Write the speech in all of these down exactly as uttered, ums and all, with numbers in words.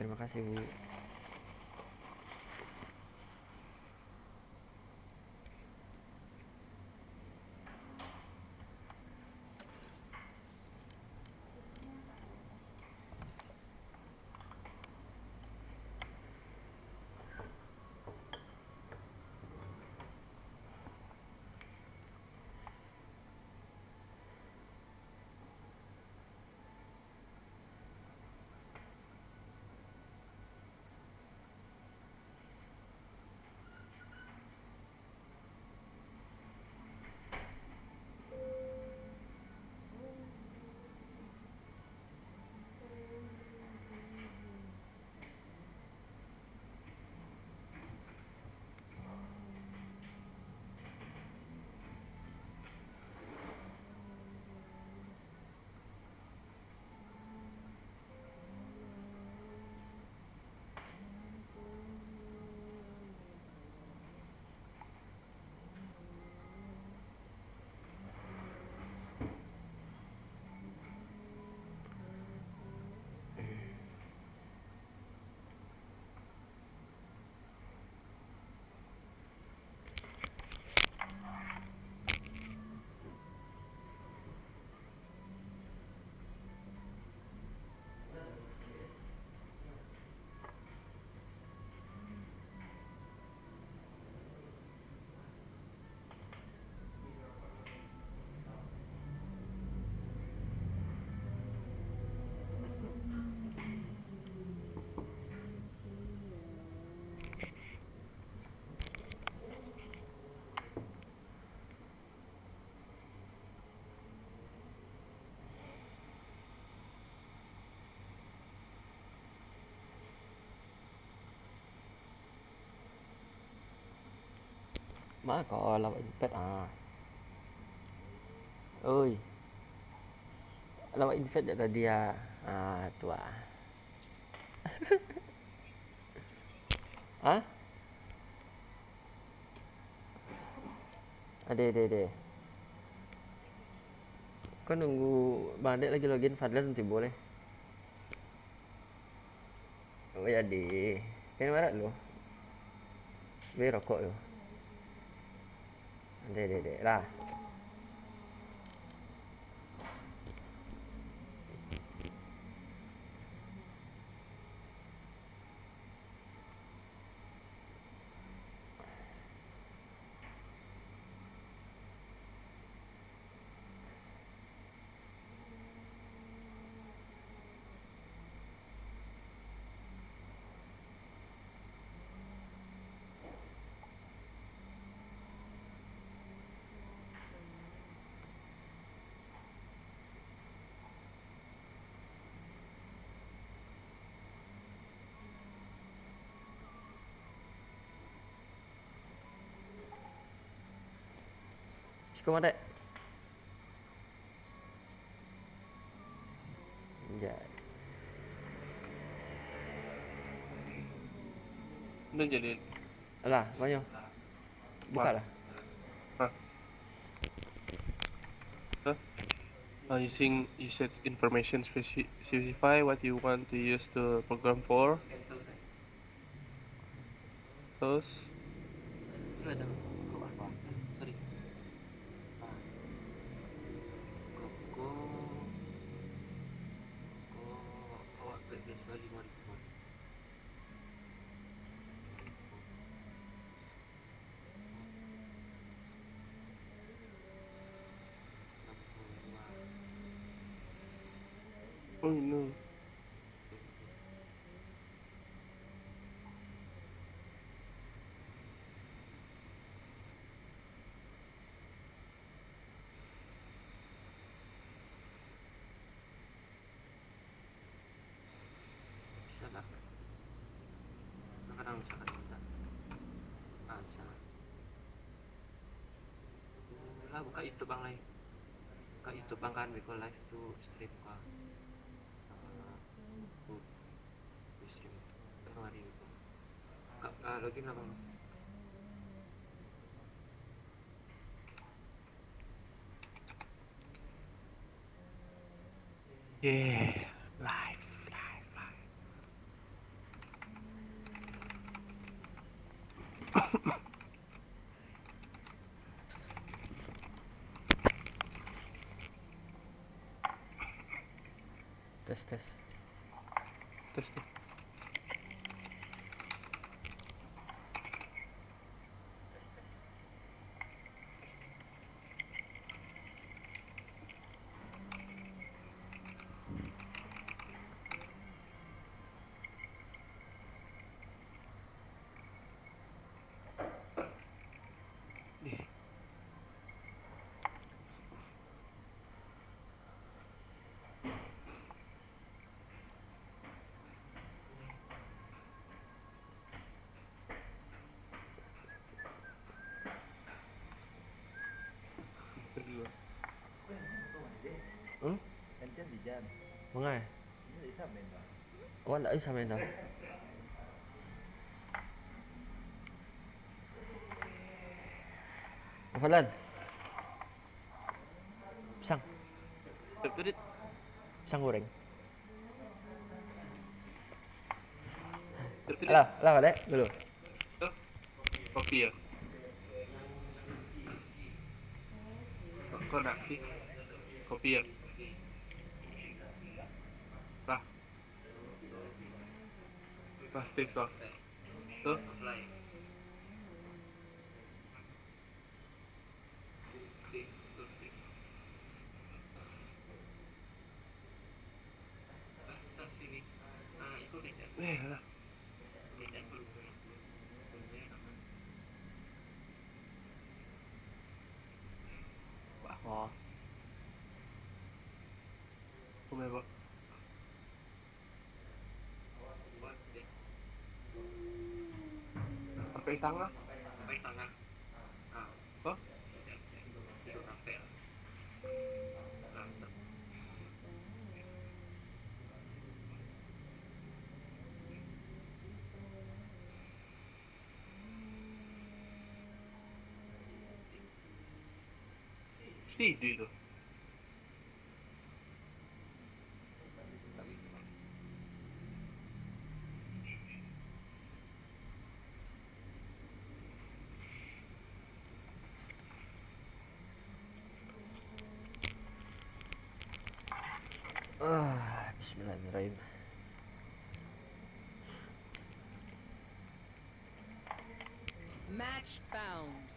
Terima kasih, Bu. Ma ko lawak invite ah. Oi. Lawak invite jak tadi ah. Ah, tu ah. Hah? Ade, ade, ade. Ko nunggu Bang Adek lagi login, Fadlan tibo leh. Oh, jadi. Kena marak lu. Beli rokok lu. Ade, ade, ade. Lah. Siko mah, Dek. Anjay. Udah jadi. Alah, banyak. Buka lah. Hah? Hah? Uh, using, you set information speci-, specify what you want to use the program for. Terus? Sorry. Ah. Koko. Koko. Awak klik biasa lima ribu. Oh no. Bisa lah. Kadang bisa, kadang bisa. Ah, bisa lah. Lah, buka YouTube bang lai. Buka YouTube bang kan, beko live tu stream ka. Ah, tu, tu stream. Tengah hari tu. Buka, ah, login lah bang. Yeah, live, live, live. Tes, tes. Tes, tes. Hmm? Mangai? Awak ndak bisa main tu. Novalan. Pisang. Betul, Dit. Pisang goreng. Betul, Dit. Alah, alah, balik dulu. Tuh. Kopi ya? Kok nak sih? Kopi ya? Lah. Plastik kok. Tuh. Eh, alah. Wah, wah. Pakai tangan. Pakai tangan. Nah. Hah? Si duit tu. Ah, bismillahirrahmanirrahim. Match found.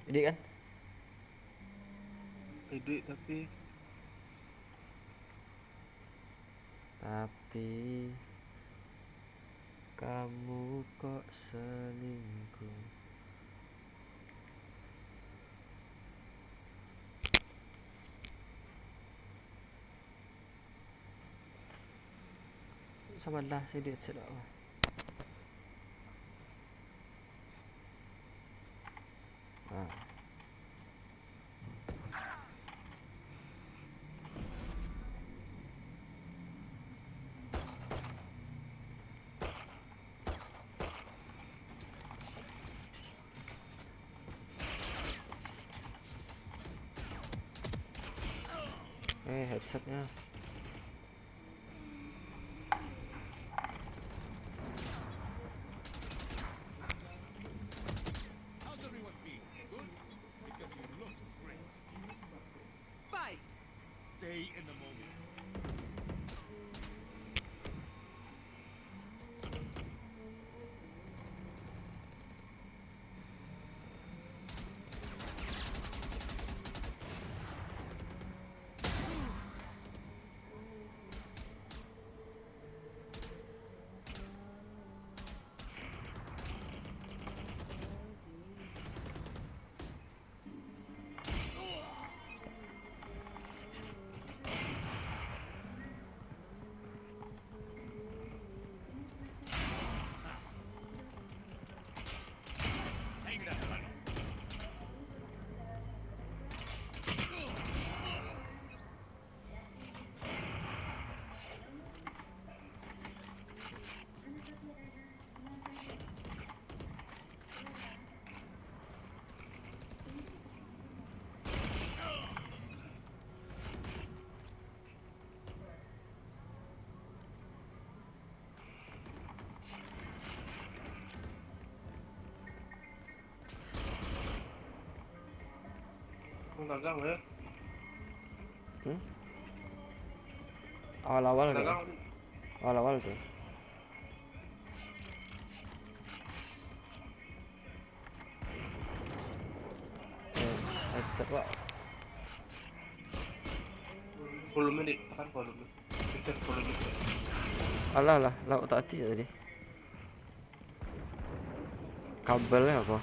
Iduik kan? Iduik tapi. Tapi kamu kok selingkuh? Sabalah sih dia cedok lah. Nah. Eh, headsetnya. How's everyone feeling? Good? Because you look great. Fight! Stay in the moment. Dagang ya. Hmm? Awal-awal kayak. Dagang. Awal-awal tu. Eh, headset, Wak. Volume, Dik. Tekan volume. Headset volume. Alah, lah. Lah, otak atik tadi. Kabelnya apa?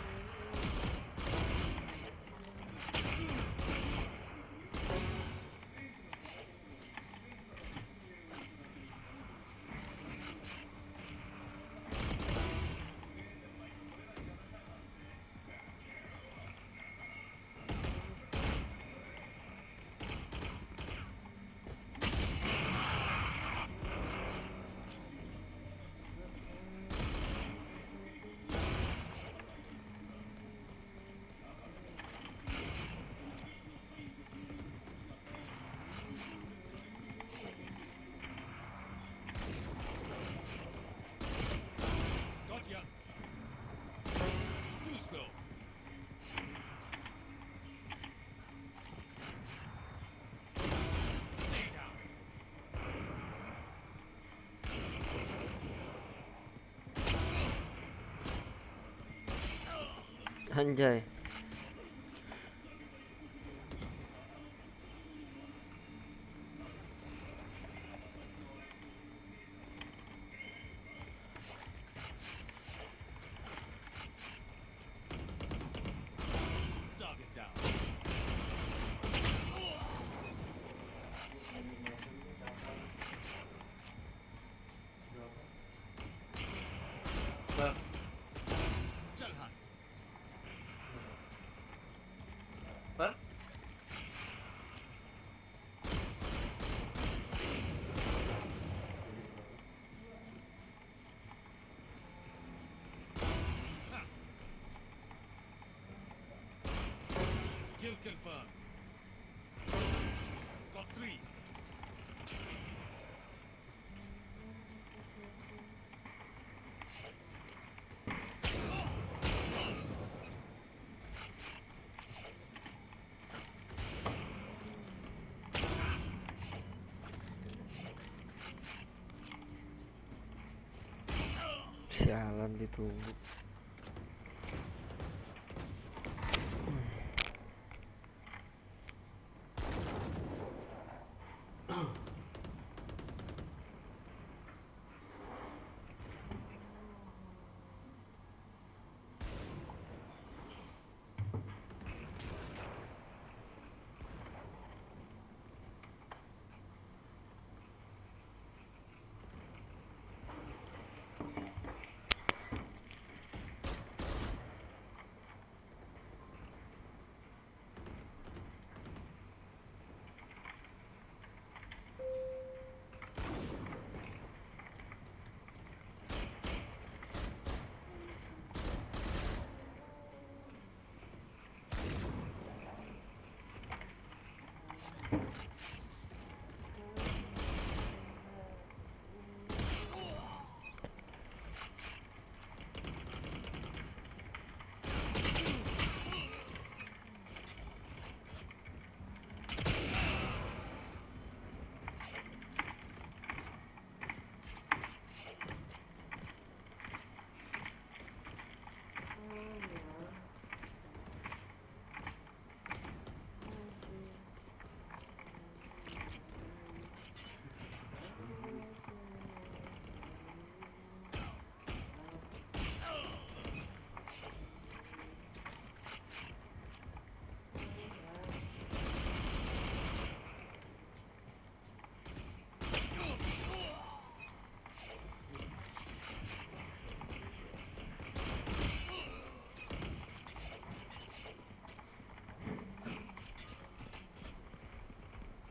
Got ya. Too slow. Stay down. Anjay. Target down. Hah? Jalan. Hah? Kill confirmed. Got three. Sialan, ditunggu.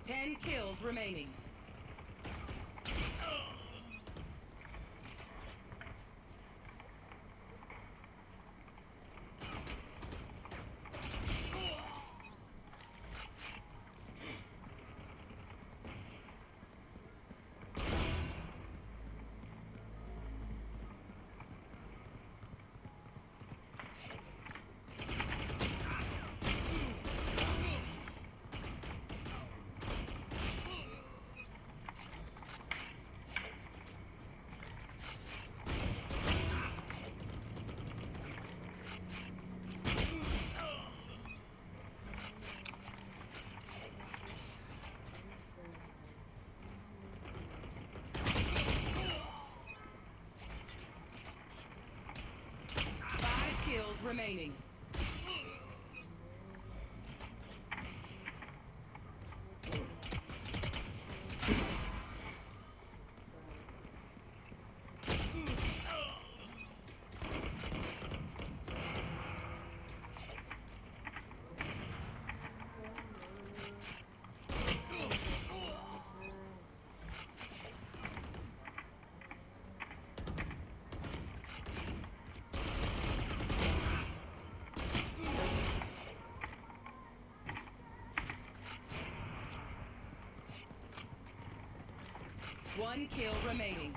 Ten kills remaining. remaining. One kill remaining.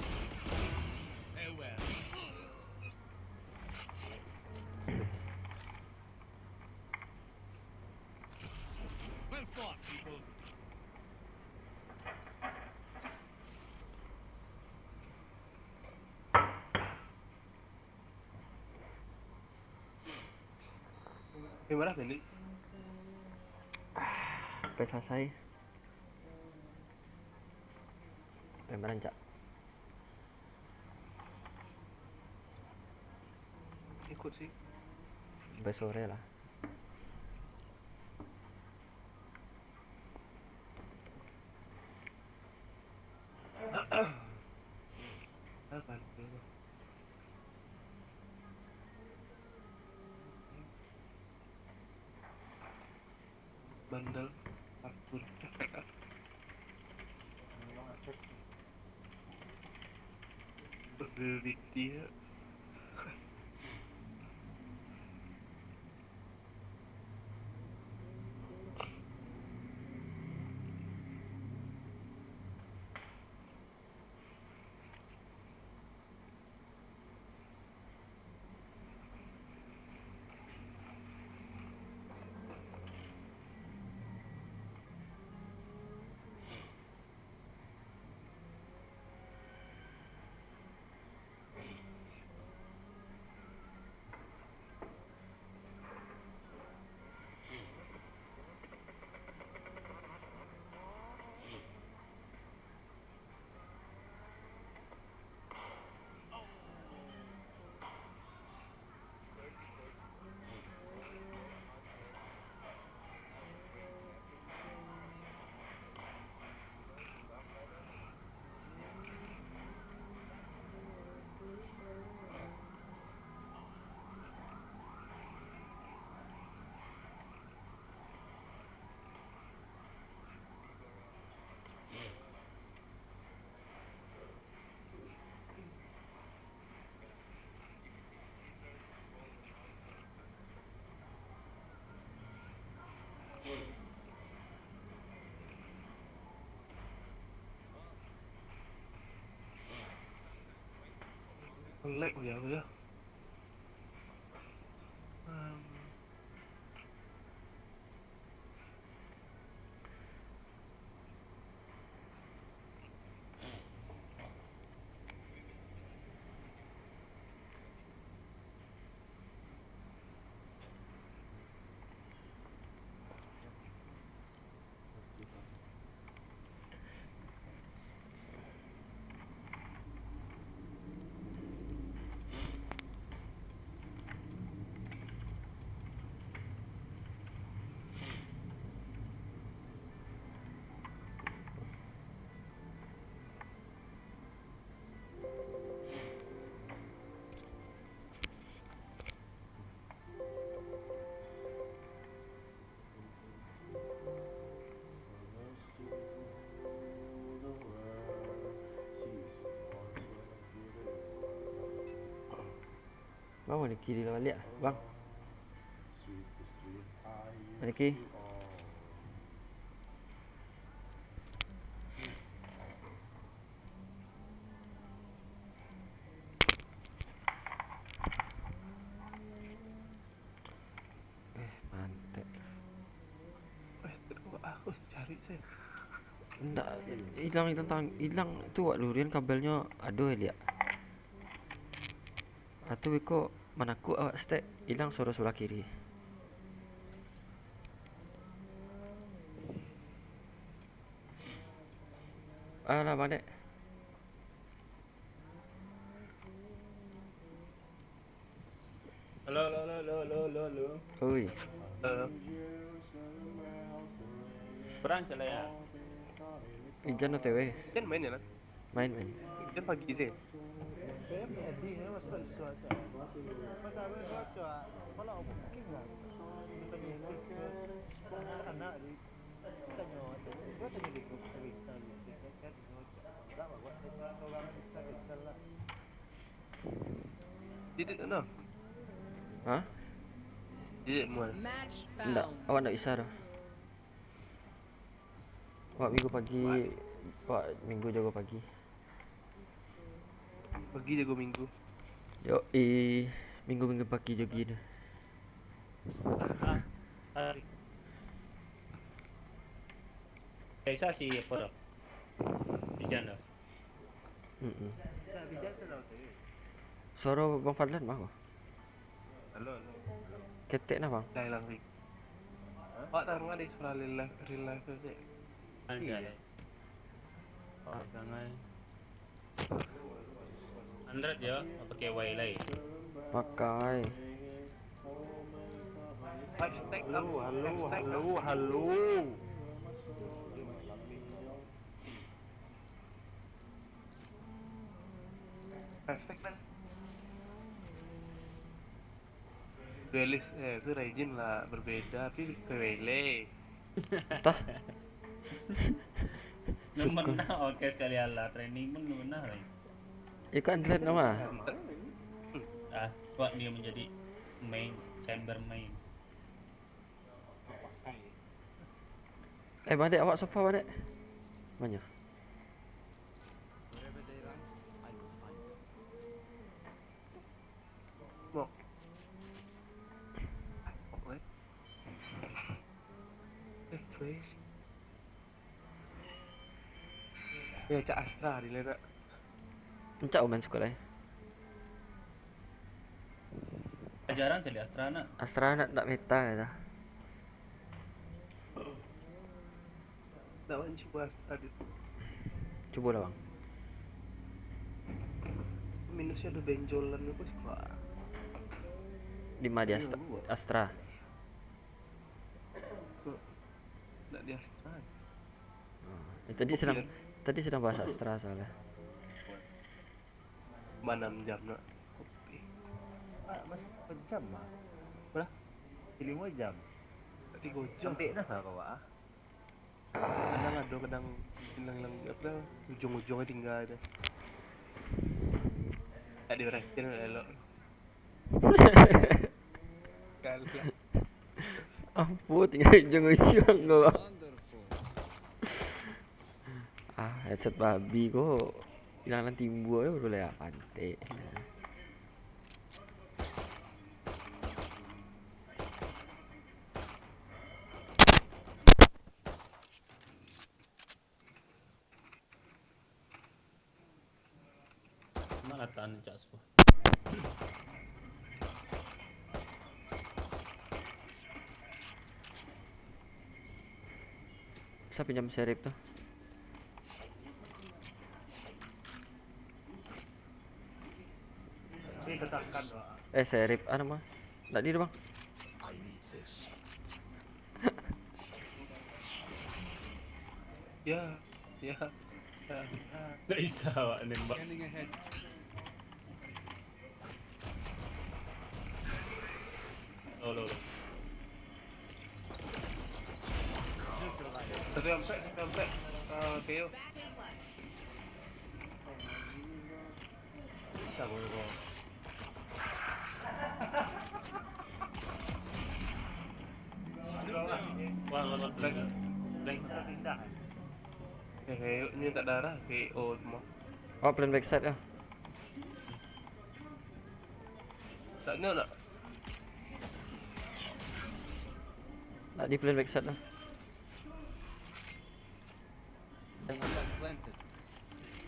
Farewell. Well fought, people. Lima belas menit. Sampai selesai. Sampai merancak. Ikut sih. Sampai sore lah. Apa tu? Bandel, takut. Bandel B T ya. Lag ya, ya. Em. Bang, mana kiri lah baliak, bang? Mana kiri? Eh, mantek. Eh, aku cari sih. Ndak, ilang tentang, ilang tu wak durian kabelnyo ado liak. Atu beko manakuk awak stek, ilang suaro subelah kiri. Alah, baliak. Halo, halo, halo, halo, halo, halo, halo. Oi. Halo. Perang celaya. Ijan O T W. Kan main ya, Lan? Main, main. Kan pagi sih. Didit no. Hah? Didit mual. Match found. Ndak, awak ndak bisa doh. Awak minggu pagi, awak minggu jago pagi. Pagi jago minggu. Yo, eh, minggu-minggu pagi jogi tu. Ah, hari. Biasa sih, apa dah? Hujan dah. Mm-mm. Suaro Bang Fadlan mah ko? Halo, halo. Ketek nah, Bang. Dah hilang, Rik. Awak tak dengar di suara real life, real life tu, Cek? Ada, ada. Oh, jangan. Android ya, apa K Y lai? Pakai. Five stack. Halo, up. Halo, five stack, halo, up. Halo. Five stack, man. Duelist, eh, tu Raijin lah berbeda, tapi Pele. Tah. Nan menang, oke, sekali alah, training pun menang, Rai. Iko Android nama? Ah, buat dia menjadi main, chamber main. Eh, Bang Dek, awak sofa, Bang Dek? Banyak. Mok. Mok, eh. Eh, guys. Eh, cak Astra di lena. Encak main sekolah, eh. Jarang cari Astra nak. Astra nak, nak meta ya dah. Nak main cuba Astra dulu. Cubolah, Bang. Minusnya ada benjolan apa sih, Pak? Di mana di Astra? Astra. Kok nak di Astra? Ah, eh, tadi sedang, tadi sedang bahas Astra soalnya. Ba anam jam nak. Kopi. Ah, masih berapa jam, ah? Berapa? Lima jam. Tiga jam. Sampai dah lah kau, ah. Kadang ada, kadang hilang-hilang, apa dah, ujung-ujungnya tinggal dah. Tak diberhatiin elok. Kalah. Apo tinggal ujung-ujung ko. Ah, headset babi ko. Hilang nan timbua tu boleh lah pantek. Mana tahan cak suah. Bisa pinjam serip tu. Eh, serip, ah, nama? Ndak di, Bang. Ya, ya, ya, ya. Ndak bisa awak nembak. Low, low, low. Satu sampai, satu sampai. Ah, Theo. Sabar, bro. Wah, wah, wah, blank. Blank. Eh, eh, ini tak darah, K O semua. Oh, plan backside lah. Tak nyo nak. Nak di plan backside lah.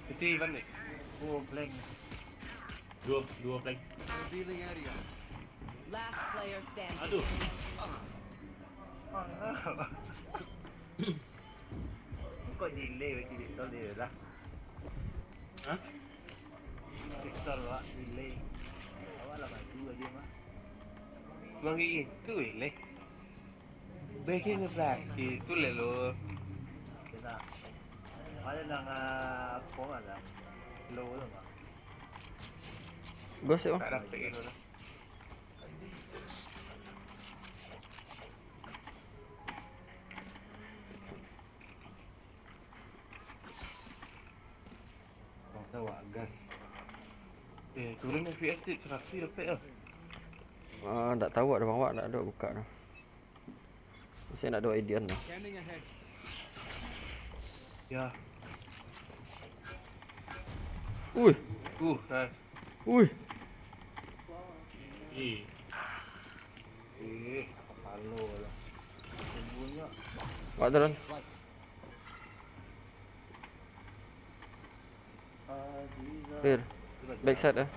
Itu Ivan ni. Oh, blank. Dua, dua flank. Revealing area. Last player standing. Aduh. Kok delay bagi pistol dia lah. Hah? Pistol awak delay. Awak lah maju aja mah. Bang itu leh. Baik ni, Bang. Itu leh lo. Kita. Ada nang, ah, apa nggak ada? Lo tu, Bang. Ghost tu. Tak ada fake itu lah. Bangsa wak gas. Eh, turun F P S sikit, seratus dapat lah. Ah, tak tahu ada bang wak, tak ada buka tu. Mesti nak ada idea tu. Scanning ahead. Ya. Ui, Uh, nice. ui. Eh, Eh, kepala lah. Sembunyi. Wak turun. Right. Clear. Backside eh.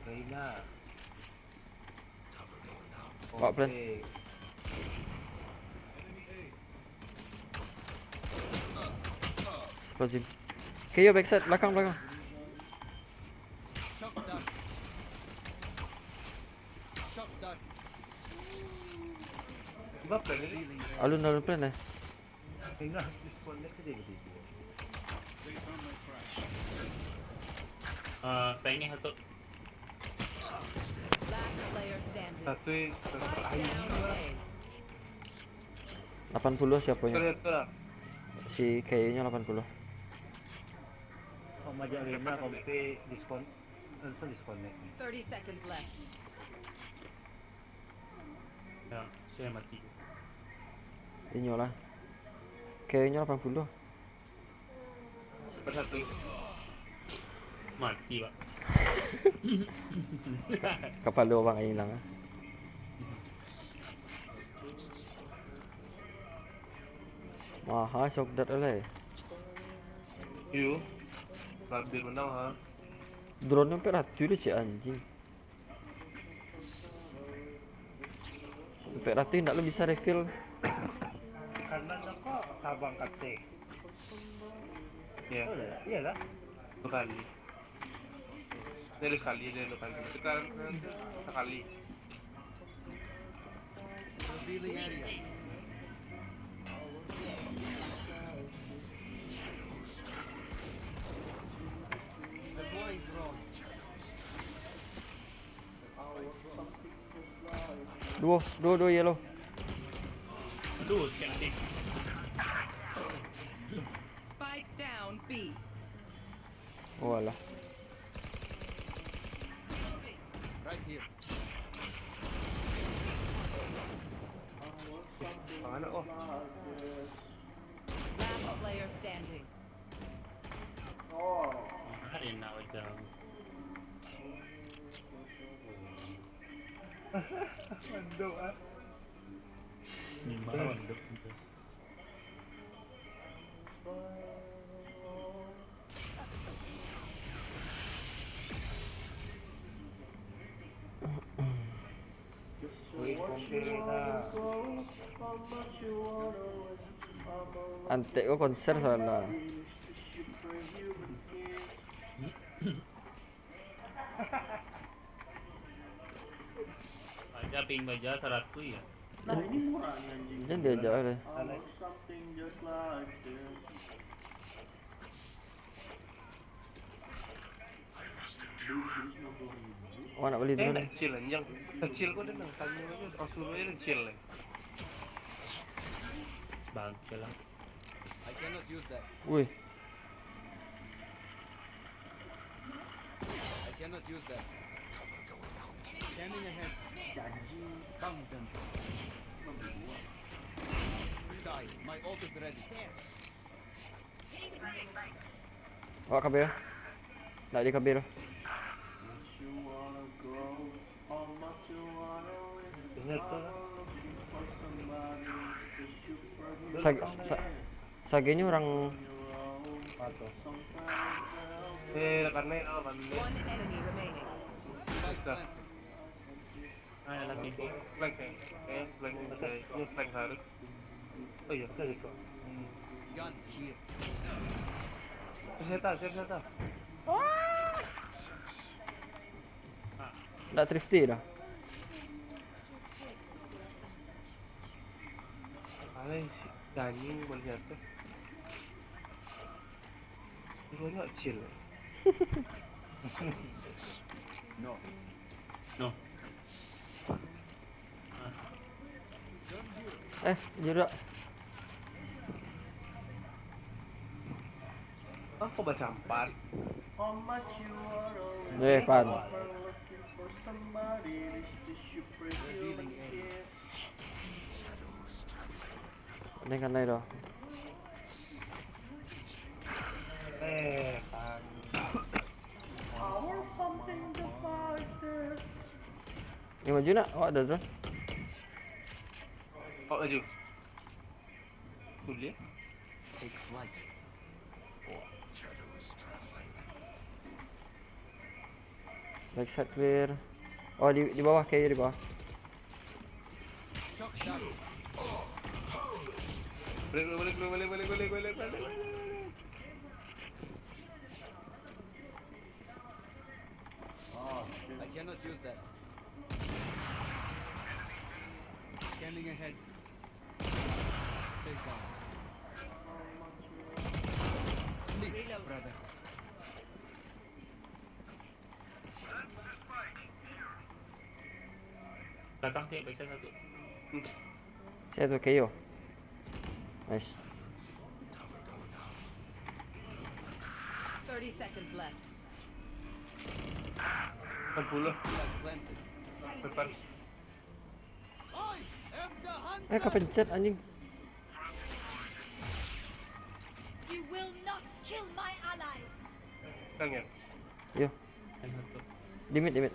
Reina. Wak plan. Oke. Lazim. Kayo backside, belakang, belakang. Shock dart. Shock dart. Sebab plan ni. Revealing area. Alun, alun plan eh. Tengah disconnect saja begitu. Ah, tank ni satu. Last player standing. Satu, satu Spike air down juga. A. Lapan puluh siapa Betul nya? Betul lah. Si kayaknya lapan puluh. Kau majak Rena, kau pe diskon, eh, disconnect ni. Thirty seconds left. Ya, saya mati. Inyo lah. Kayaknya lapan puluh. Bersatu. Mati, Pak. Kepala orang hilang ah. Maha shock dart alai. Yo. Rabir menang ha. Drone sampai ratu dia cik anjing. Sampai ratu nak lu bisa refill. Karena kau tabang kate. Ya, Oh, iyalah. Dua kali. Dari sekali, dari dua kali. Sekarang sekali. Revealing area. Deploying drone. Duo, duo, duo yellow. Aduh, cantik. Spike down B. Oh alah. Right here. Mana oh? Last player standing. Ada nak macam. Mandok ah. Memang mandok. Wih, kompil dah. Antek ko konser salah. Aja ping baja saratus ya. Nah, ini murah nih, anjing. Jangan diajak deh. Kalau something just like this. Wah nak beli Eh, drone. nak chill anjing. Kecil kau dah nang tanya aja, kau suruh aja chill lah. Bangke lah. I cannot use that. Wih, I cannot use that. Scanning ahead. Found them. Die. My ult is ready. awak kabel. Nak di kabel. Dengar tu lah. Sag sa saginyo urang Apa tu? Eh, dekat ni, oh, dekat ni. One enemy remaining. Spike Dah. planted. Ah, dalam sini. Flank, eh. Eh, flank, eh, ini flank harus. Oh iya, flank itu. Hmm. Gun here. Senjata, senjata. nak thrifty dah. Guys, daging boleh jatuh. Banyak chill. No. No. Eh, jurak. Aku baca empat. Eh, pan. Ini kan naik doh. Eh, pan. Ni maju nak? Awak ada drone? Awak maju. Boleh. Take flight. Backside clear. Oh, di, di bawah, kayaknya di bawah. Balik, balik, balik. I cannot use that. Scanning ahead. Stay down. Sleep, brother. Belakang tu, backside satu. Saya tu K O. Nice. Thirty seconds left. Lapan puluh. Depan. Eh, kapencet, anjing. You will not kill my allies. Tang ya? Yo. Di mid, di mid.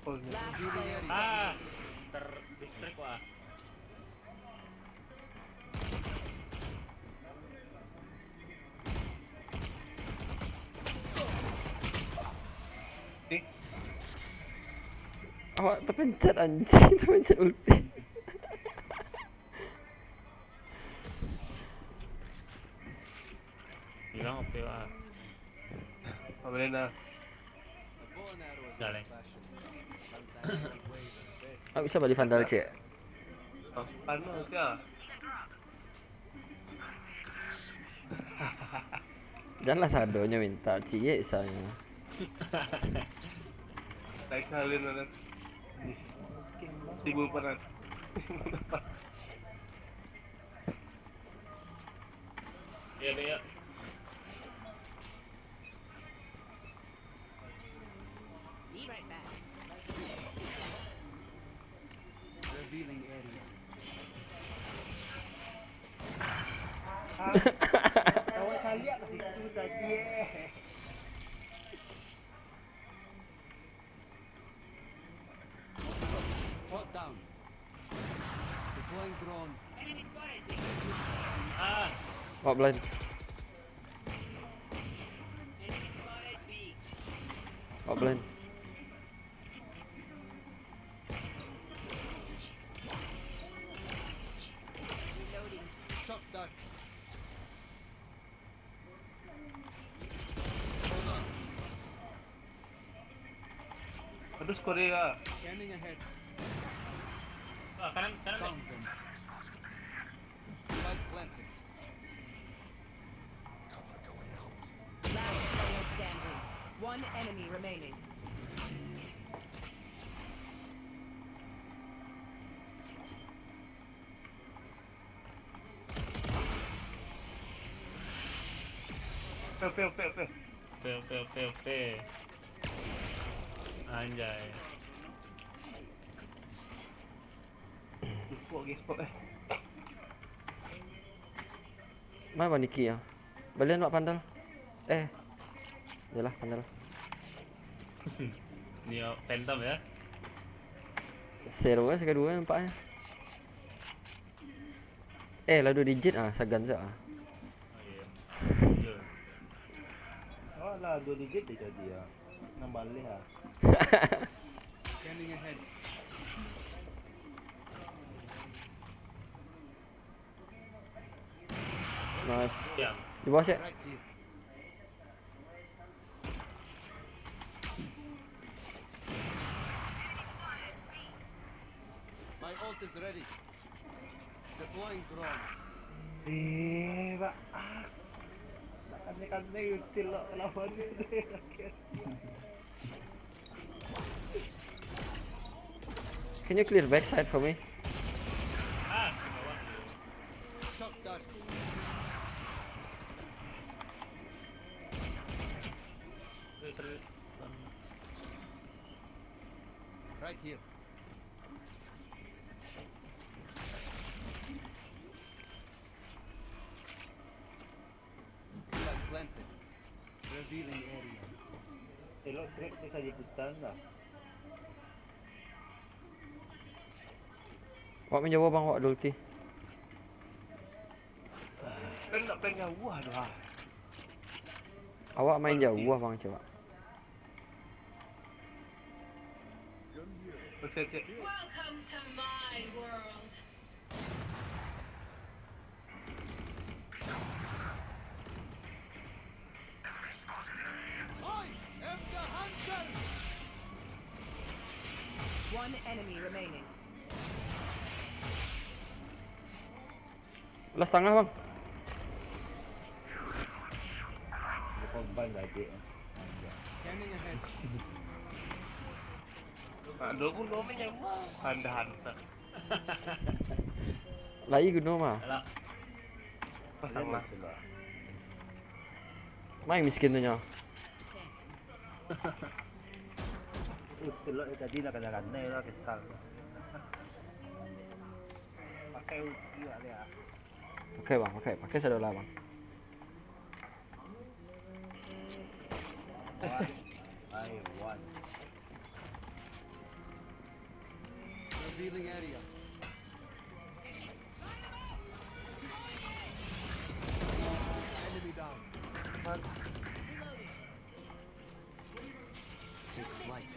Oh, iya. Last player. Ah, terdistract, wah. Eh. Awak terpencet, anjing, terpencet ulti. Hilang apa ya? Apa boleh dah? Dah, Leng. Awak bisa bali Vandal, cek? Oh, anu, sia. Janlah sadonyo minta, ciek sanyo. Naik salin, anak. Seribu empat ratus. Iya, iya. Be right back. Revealing area. Ah, kawan kalian lah itu tadi, eh. Shot down. Deploying drone. Ah. Top blind. Top blind. Reloading. Shot down. Aduh, Korea. Scanning ahead. Ah, kanan, kanan. Found them. Spike planted. Cover going out. Last player standing. One enemy remaining. Oke, oke, oke, oke. Oke, oke, oke, oke. Anjay. Gaspok, gaspok, eh. Mana Bang Niki ya? Balian Wak Pandal. Eh. Yalah, Pandal. Ni, oh, Phantom ya? Seru kan, sakaduo nampaknyo. Eh, lah duo digit ah, sagan se ah. Oh, iya. Iya. Oh, lah duo digit dia jadi ah. Nambah leh ah. Scanning ahead. Nice. Ya. Di bawah, Syek. Right here. My ult is ready. Eh, Pak. Ah, tak kane-kane util lo lawan. Can you clear backside for me? Right here. Flag planted. Revealing area. Elok trap bisa diputar nggak? Awak main jauah, Bang, awak ada ulti. Kan nak plan jauah tu, ah. Awak main jauah, Bang, cuba. Oke, oke. Welcome to my world. I am the hunter. One enemy remaining. Lah setengah, Bang. Korban tadi. Scanning ahead. Aduh, aku lo menyamah. Panda hunter. Lai guno mah. Alah. Pasang lah. Main miskin tu nyo. Uh, telok tadi nak kena ranai lah, kesal. Pakai ulti lah dia. Pakai, Bang, pakai. Pakai sadolah, Bang. One by one. Revealing area. Enemy down. Take flight.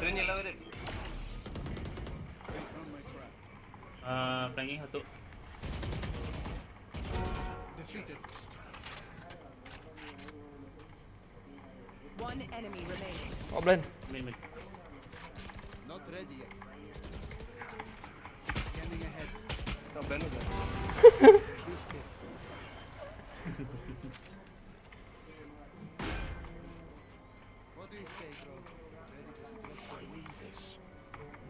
Sini lah, Red. Ah, flanking satu. Defeated. One enemy remaining. Oh, blind. Main, main. Not ready yet. Scanning ahead. Kau blind aja. This kid. What do you say, bro? Ready to stretch your wings?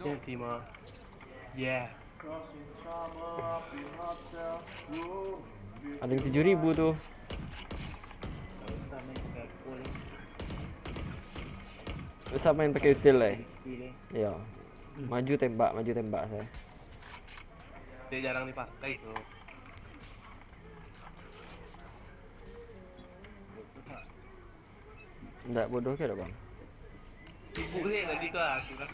No. Ultima. Yeah. Ada yang tujuh ribu tu. Susah main pakai util, eh. Ya. Maju tembak, maju tembak saya. Dia jarang dipakai tu. Ndak bodoh ke, Bang? Boleh tadi tu lah, aku lah.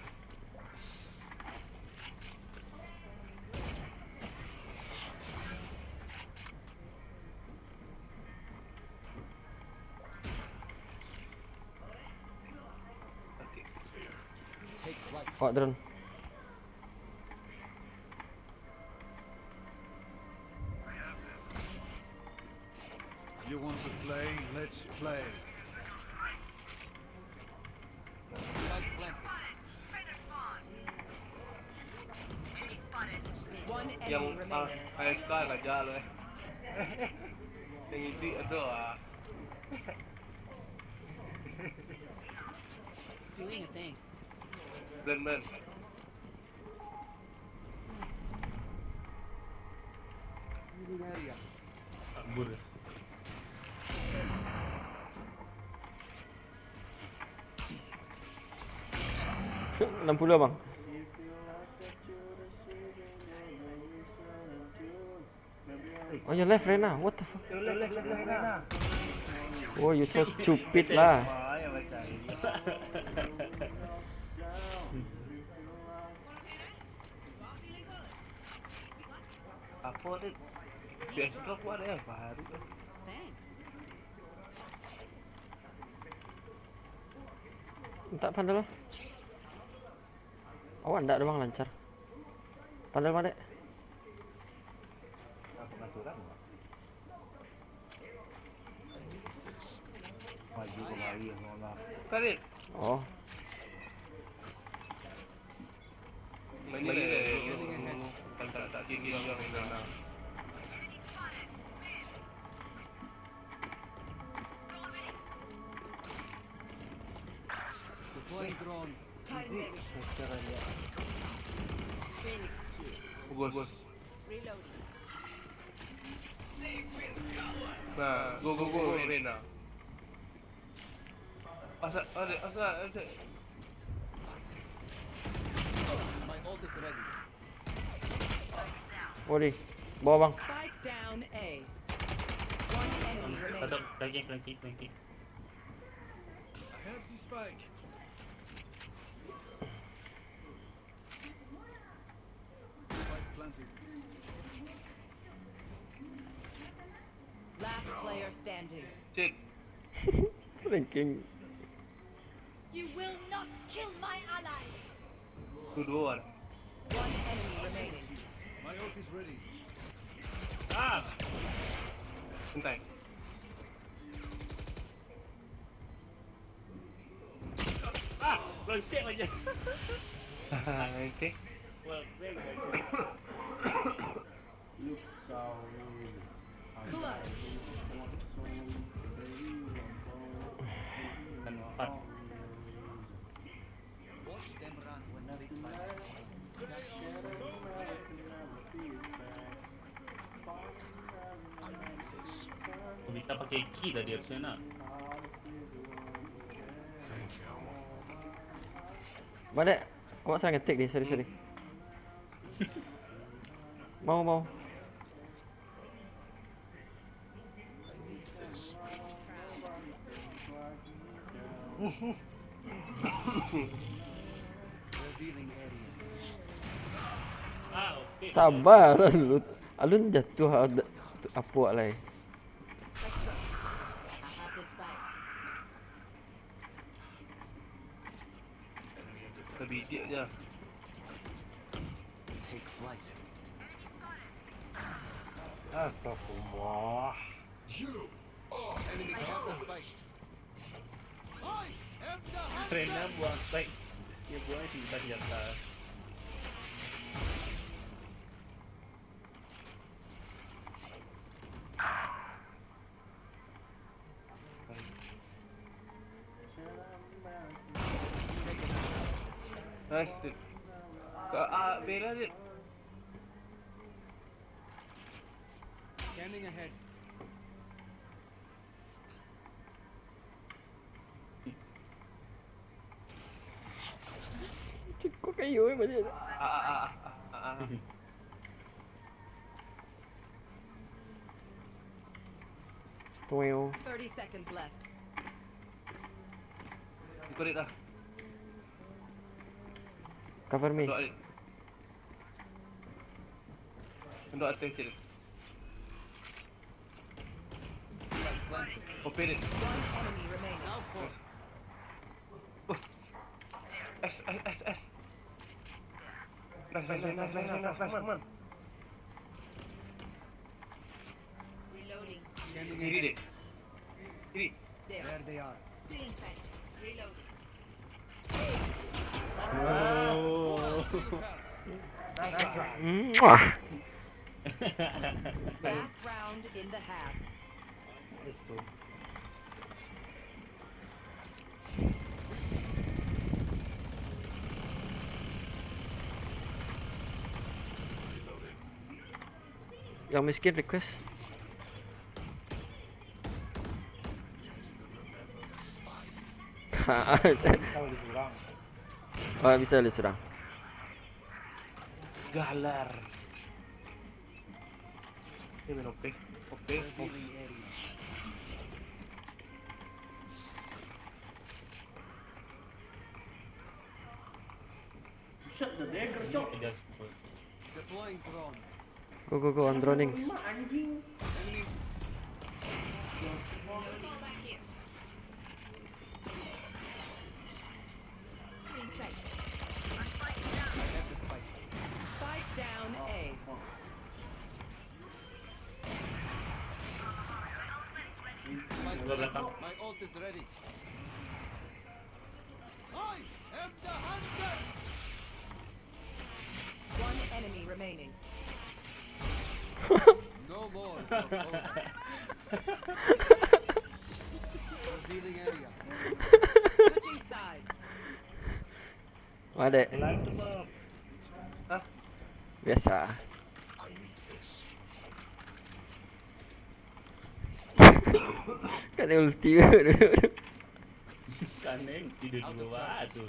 Take flight. Awak drone. You want to play? Let's play. One enemy remaining. Yang, ah, A F K raja lo, eh. Yang idik tu, ah. Doing a thing. Blind, blind. Kabur. Enam puluh, Bang. Oh, your left, Rena. What the fuck? Oh, you so stupid lah. Apa tu? P S K aku ada yang baru. Mintak pandal lah. Awak ndak doang lancar. Pandal, Madek. Aku pengaturan. Tarik. Oh. Main ni lah. Tak, tak, tak, tak, tak. Deploying drone. Phoenix kit. Bagus. Reloading. Nah, go, go, go, Reyna. Asal, asal, asal, asal. My ult is ready. Ori, bawah bang. Spike down A. One enemy remaining. Satu, flanking, flanking, flanking. I have the spike. Spike planted. Last player standing. Cek. Flanking. You will not kill my ally. Tu dua orang. One enemy remaining. My ult is ready. Ah. Santai. Ah, lonceng aja. Okey. Wah, bang. Bisa pakai ki tadi harusnya nak. Balik. Awak salah ngetik ni, sorry, sorry. Mau, mau. Sabar, Alun. Alun jatuah, ada, apo lai. Terbidik je. Take flight. Astagfirullah. Reyna buang spike. Dia buang simpan di atas. Nice, dude. Ka, ah, bela, dude. Scanning ahead. Cukup kayu, eh, balik. Ah, ah, ah, ah, ah, ah. Tuyo. Thirty seconds left. Ikut dia dah. Cover me. Tunduk atas, tunduk atas, kecil. Open it. One enemy remaining. Nice. Oh. S, S, S, S. Nice, nice, nice, nice, nice, nice, nice, man. Reloading. Kiri dek. Kiri. There. There they are. Still inside. Reloading. Oh. Muah. Last round in the half. Yang miskin request. Oh, bisa lah surang. Galar. Ini main O P. O P, O P. Buset, dah dagger, cok. Deploying drone. Go, go, go, I'm droning. Mak anjing. Enemy. Spike down A. Dua belakang. My ult Is ready. I am the hunter. One enemy remaining. No more proposals. Revealing area. Switching sides. Wah, dek. Biasa. Kan ulti. Kan ulti dua-dua tu.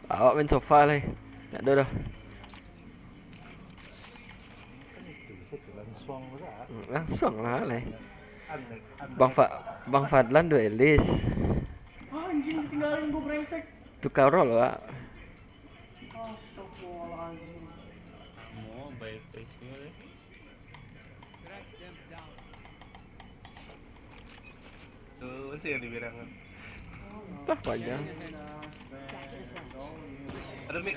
Awak main sofa lah. Tak ada dah. Langsung lah lah. Bang Fa-, Bang Fadlan duelis. Anjing, tinggalin gua, brengsek. Tukar role, Pak. Astagfirullahaladzim. Mau baik face-nya deh. Tuh, masih yang dibilang. Tah panjang. Ada mik.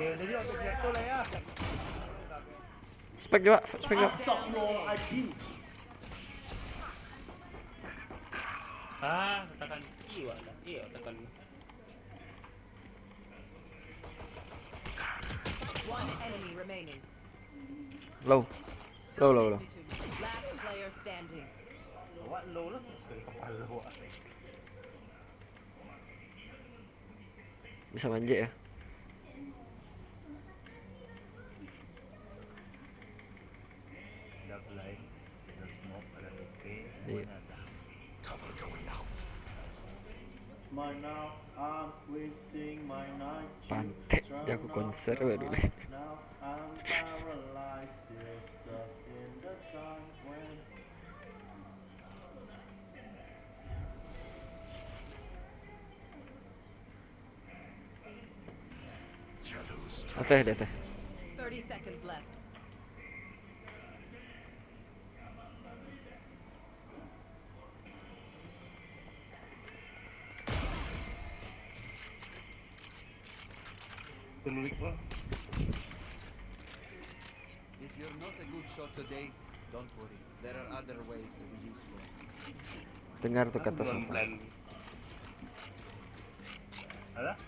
Ya, jadi waktu jatuh lah ya. Spek juga, spek juga. Astagfirullahaladzim. Ah, tekan Q lah. Iya, tekan. One enemy remaining. Low. Low, low, low. Last player standing. Awak low lah, dari kepala awak. Bisa manjek ya. Ada blind, ada smoke, ada T P, iya. Mana ada? Cover going out. My now, I'm wasting my night. Pantek jago konser baru ni. Now I'm paralyzed, still stuck in the time when Ateh, di ateh. Thirty seconds left. Penulik, Pak. If you're not a good shot today, don't worry. There are other ways to be useful. Dengar tu kata sopan. Ada?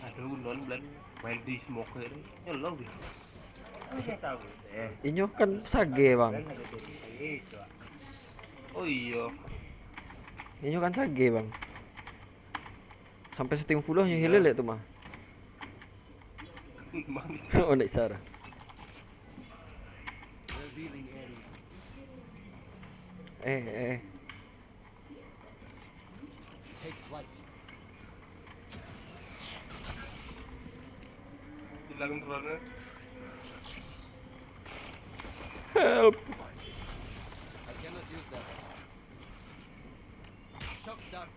Aduh, non blan main di smoke ni. Nyolong dia. Apa saya tahu? Eh. Inyo kan sage, Bang. Blan ada di sini, coba. Oh iyo. Inyo kan sage, Bang. Sampai setengah puluh nyo hilal tu mah. Manis. Oh, naik sar. Eh, eh. Take flight. Hilang drone-nya. Help. I cannot use that. Shock dart.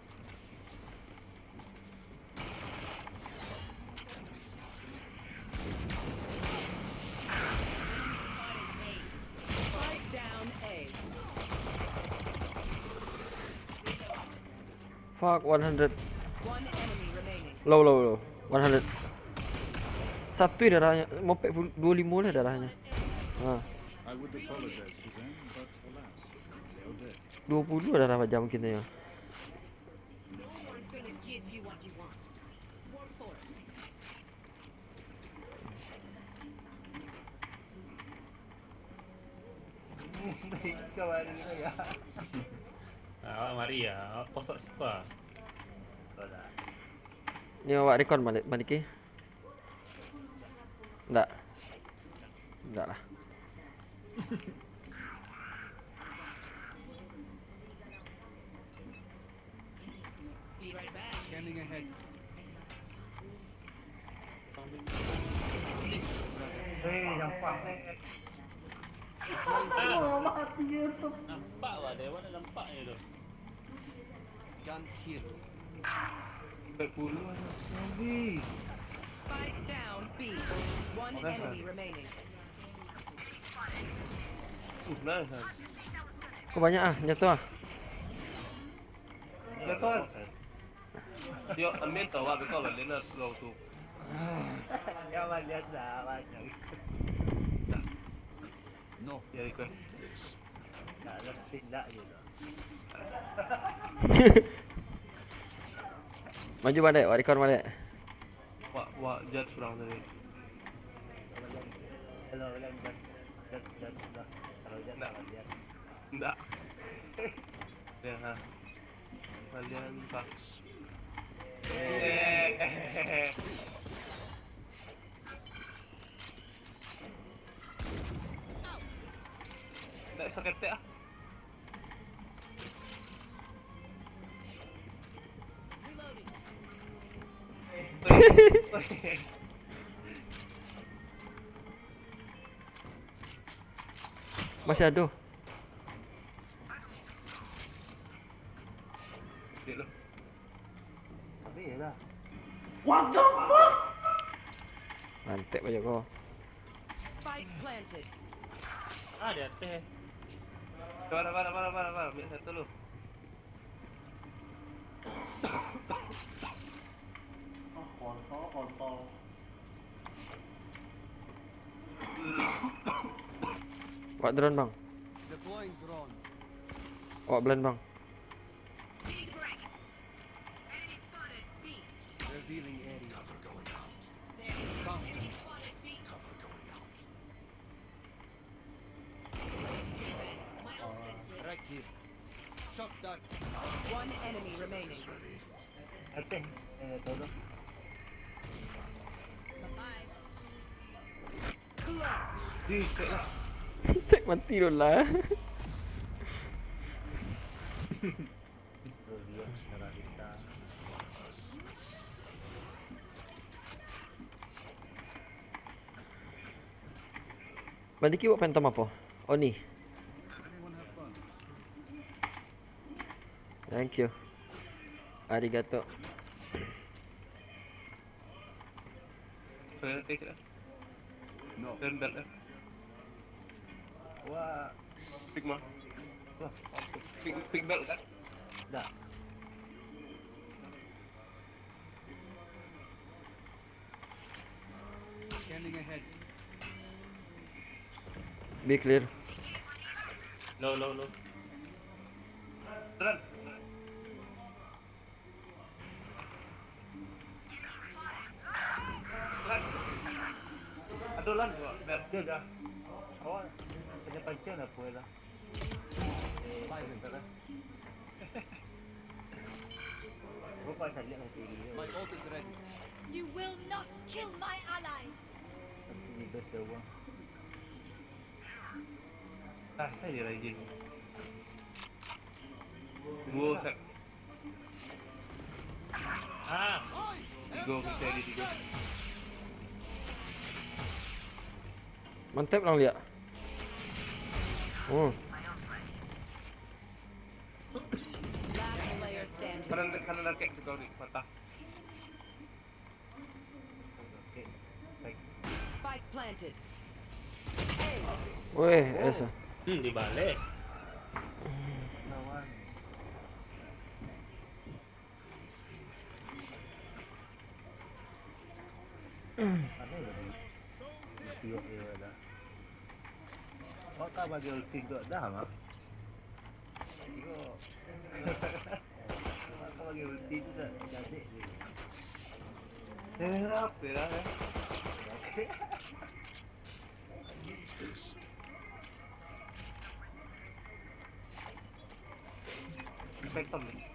Fuck, one hundred. Low, low, low. One hundred. Satu darahnyo, mopek pul-, dua limo lah darahnyo. Ha. Dua puluh darah pajam kito nyo. Awak mari ya, awak posok siko ah. Ni awak recon balik, balik ke? Ndak. Ndak lah. Scanning ahead. Hei, nampak. Nampak lah, Dewan nampak je tu. Gun here. Sampai puluh lagi. Spike down B. One enemy remaining. Uh, nice, nice. Kok banyak ah, jatuh ah. Jatuh. Yo, ambil tau, Wak, kau lah, dia nak slow tu. Ya, Wak, lihat dah, Wak. No. Ya, request. Maju baliak, wak record baliak. Wak, wak Jett surang tadi. Ndak. Ndak. Ya, ha. Kalian pas. Ndak saketek ah. Masih ado. Dek lo. Tapi ya lah. What the fuck? Mantap aja kau. Spike planted. Ah, di ateh. Sabar, sabar, sabar, sabar, sabar. Ambil satu lu. Ah, kontol, kontol. Wak drone, Bang. Deploying drone. Wak blind, Bang. Revealing area. Cover going out. Found them. Cover going out. Right here. Shock dart. One enemy remaining. Ateh, eh, tolong. Di, cek lah. Cek mati dulu lah. Bandiki buat phantom apa? Oni. Thank you. Arigato. Saya take lah. No. Turn belt lah. Wah. Sigma. Wah, pick, pick belt kan? Dah. Scanning ahead. Be clear. No, no, no. Run. Run. Aduh, lan, biar dia dah. Awak kena pancing lah, puai lah. Silence. Gua pasal lihat nanti dia. My ult is ready. You will not kill my allies. Nanti dia dah sewa. Ah, saya dia lagi. Gua sak. Ah. Tiga, percaya dia tiga. Mantap lah lihat. Oh. Last player standing. Kanan, kanan rakek tu kau ni, patah. Spike planted. Weh, esa. Hmm, dibalik. Awak ka bagi ulti kok dah, Mak? Kok awak ka bagi ulti tu dah, jadi je. Eh, apa lah, eh? Phantom ni.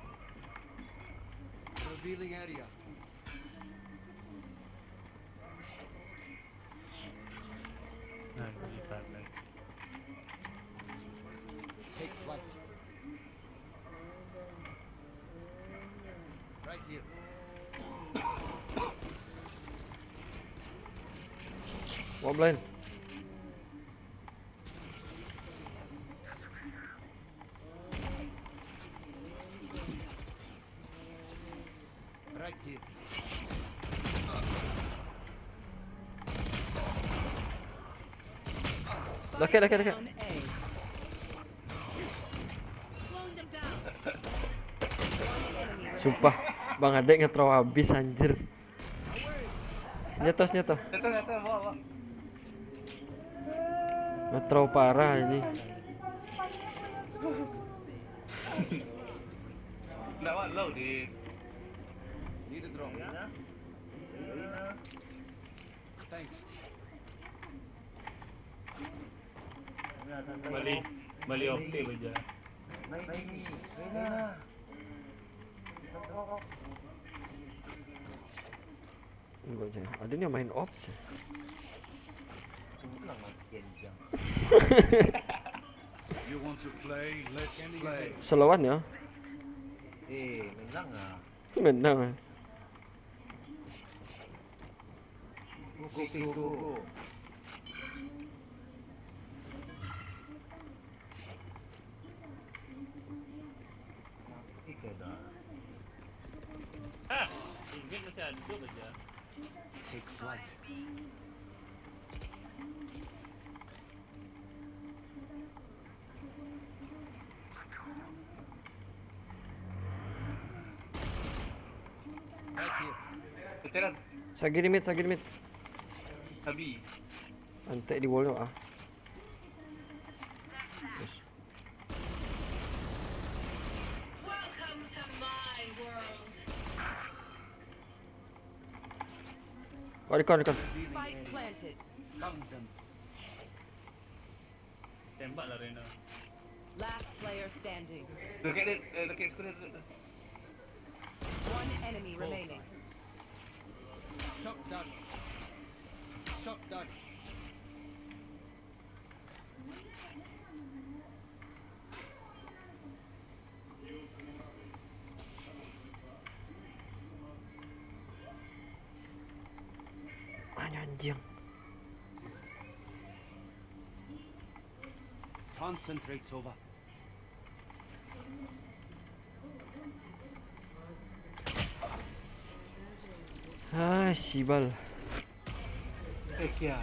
Revealing area. Nah, di sana. Take flight. Right here. Wah, blind. Right here. Oke, oke, oke. Down A. Slowing them down. Sumpah, Bang Adek nge-throw habis, anjir. Nyetos, nyetos. Nyetos, nyetos, bawa, bawa. Nge-throw parah ini. Nak buat loud, Din. Need a drop. Thanks. Bali, Bali off teh baja. Enggak je. Ada ni main off je. You want to play? Let's play. Selawan ya. Eh, menang ah. Menang ah. Go, go, go, go. Mati kau dah. Ah, Ingrid masih ada baja. Take flight. Right here. Veteran. Sagi di mid, sagi di mid. Sabi. Antek di wall tu ah. Yes. Welcome to my world. Oh, recon, recon. Spike planted. Tembak lah, Reno. Last player standing. Dekat dia, eh, dekat sekolah tu. One enemy remaining. Shot done. Shot done. Anjing. Concentrate, Sova. Ah, sibal. Eh, kia.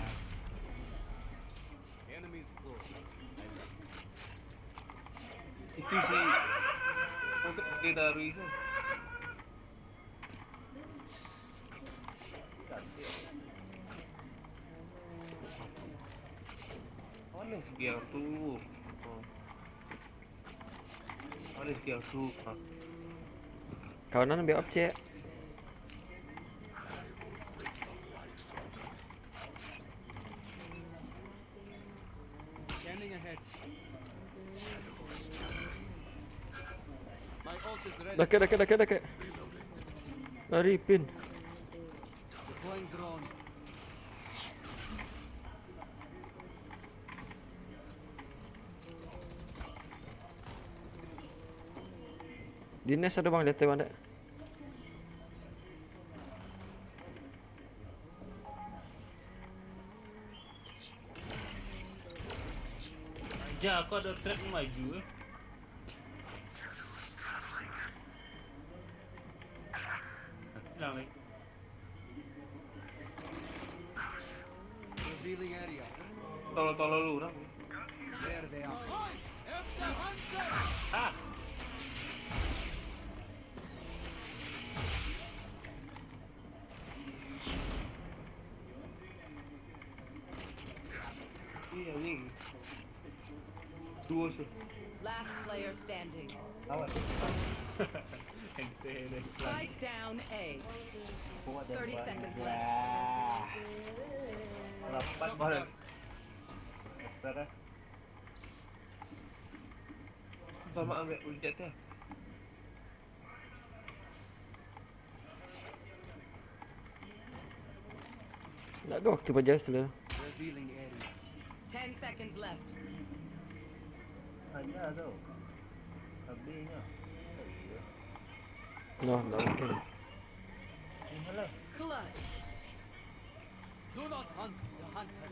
Enemies close. Itu si, untuk dia dah Ruiz tu. Mana si dia tu? Mana si dia tu? Kawanan ambil objek. Scanning ahead. My ult is ready. Dakek, dakek, dakek, dakek. Lari, Pin. Deploying drone. Di nest ada bang, lihat bang dek. Aja, aku ada trap ni maju eh. Hilang lagi. Revealing area. Tolong, tolong lu orang. There they are. Ah. Iya, anjing. Duo sih. Last player standing. Awas. Ente next. Spike down A. Thirty seconds left. Lapan baru. Saudara. Sama ambil ujat tu. Ndak ado waktu baja sudah. Revealing area. Ten seconds left. Aja tu. Habisnya. Noh, ndak mungkin. Inilah. Clutch. Do not hunt the hunter.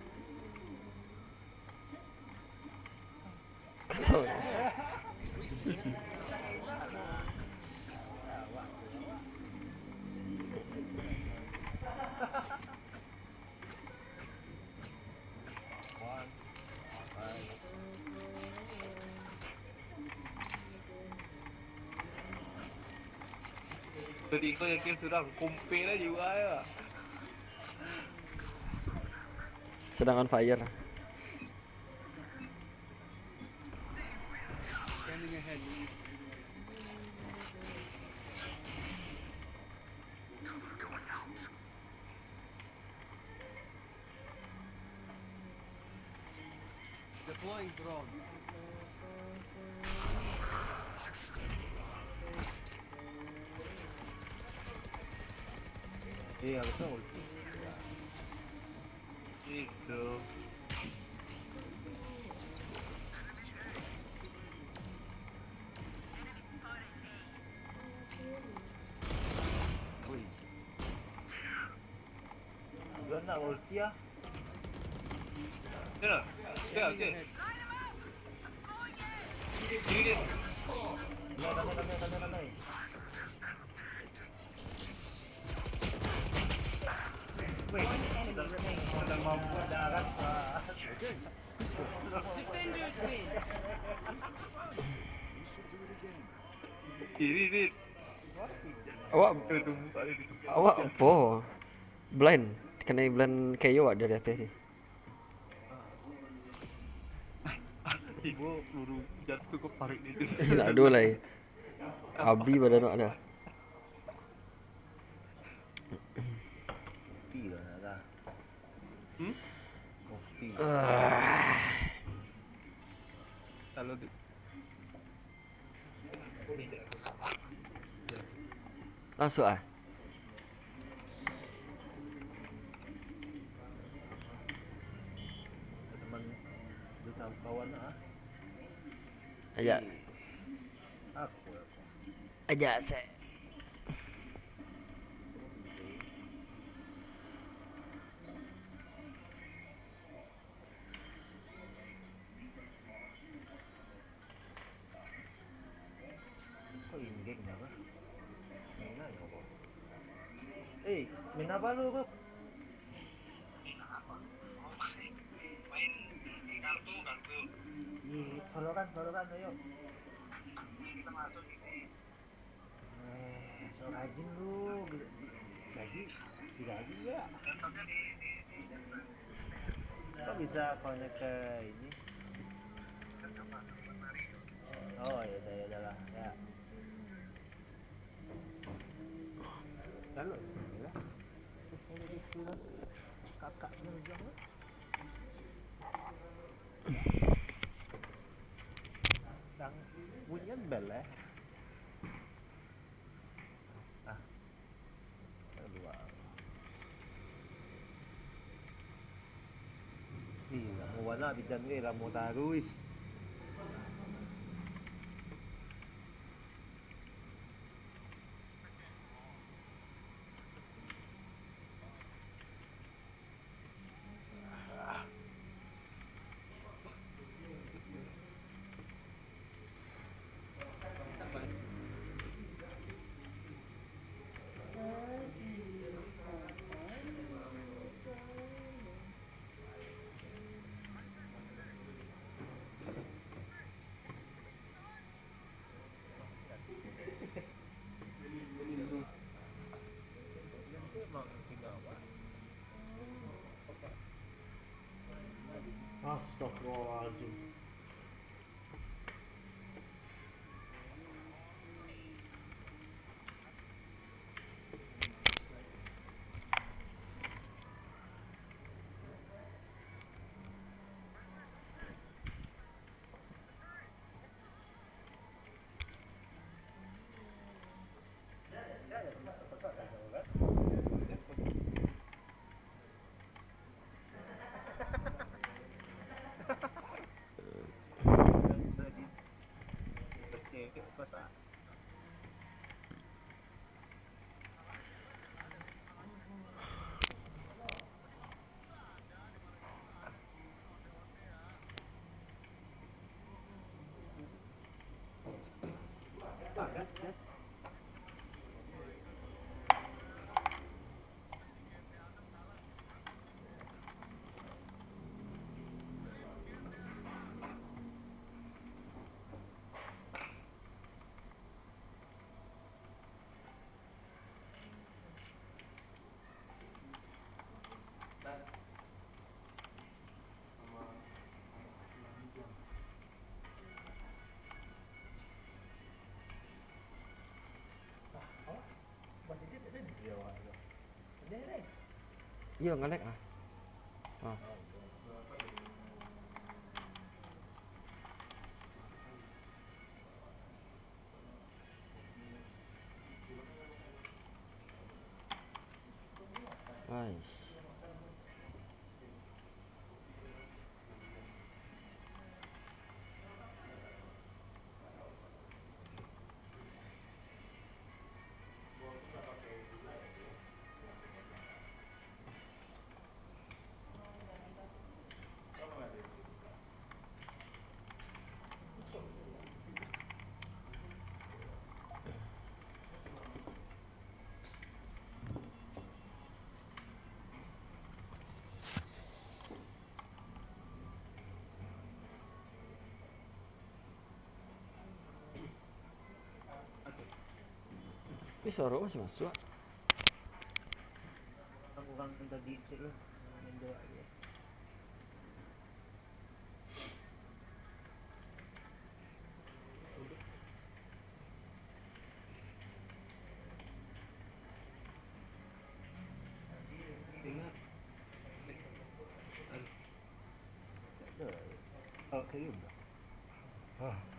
Tadi kau yakin sudah compare aja, wah, ya. Sedang on fire. Deploying drone. Eh, harusnya ulti. Itu. Clean. Gua nak ulti ah. Ya, ya, oke. Ini dia. Santai, santai, santai, santai, santai. Weh, sudah, sudah mampu darat, Pak. Defenders win. Kiri, Rit. Awak, Tuh, tuh, muka dia, tuh. Awak apo? Blind. Kanai blind kayo awak dari ateh ni. Tibo peluru jatuh ke parit dia tu. Nak ado lai. Abi badan awak dah. Kopi lah, dah. Hmm? Kopi. Ah. Kalau di- Masuk ah. Teman di kawan ah. Ajak. Aku. Ajak sek. Kok indek dah, Bang? Main aja, Bang. Eh, main apa lu, Bang? Ih, solokan, solokan, ayo. Eh, so rajin lu, gaji, digaji ya. Kok bisa connect ke ini? Oh, ya udah, ya udahlah, ya. Kalau ya, kakak berjuang. Yang bunyian bel, eh. Ah. Keluar. Ih, lamo bana bidan ni, lamo taruih. Astagfirullahaladzim. Iyo, nge-lag ah. Ah. Tapi suaro masih masuak. Urang tadi cek lah. Ingat. Aduh. Tak ada. Oh, kayu dah. Ah.